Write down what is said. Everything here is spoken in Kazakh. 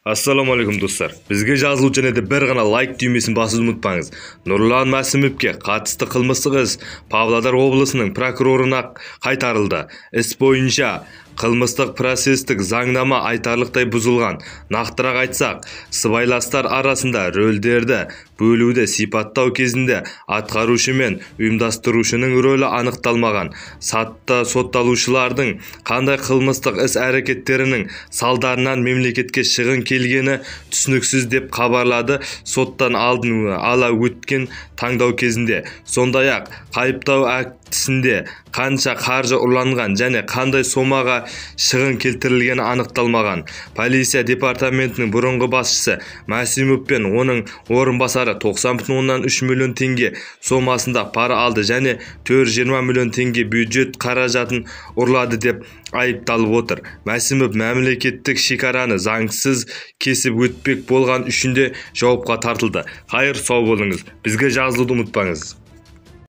Ассалаумағалейкум, достар. Бізге жазылу және де бір ғана лайк түймесін басуды ұмытпаңыз. Нұрлан Мәсімовке қатысты қылмыстық іс Павлодар облысының прокурорына қайтарылды. Іс бойынша қылмыстық процестік заңнама айтарлықтай бұзылған. Нақтырақ айтсақ, сыбайластар арасында рөлдерді бөлуді сипаттау кезінде атқарушы мен ұйымдастырушының рөлі анықталмаған. Сотталушылардың қандай қылмыстық іс-әрекеттерінің салдарынан мемлекетке шығын келгені түсініксіз, деп хабарлады соттан алдын ала өткен тыңдау кезінде. Сондай-ақ айыптау актісінде қанша қаржы ұрланған және қандай сомаға шығын келтірілгені анықталмаған. Полиция департаментінің бұрынғы басшысы Мәсімов пен оның орынбасары 90,3 миллион теңге сомасында пара алды және 420 миллион теңге бюджет қаражатын ұрлады деп айыпталып отыр. Мәсімов мемлекеттік шекараны заңсыз кесіп өтпек болған үшін де жауапқа тартылды. Қайыр, сау болыңыз. Бізге жазылуды ұмытпаңыз.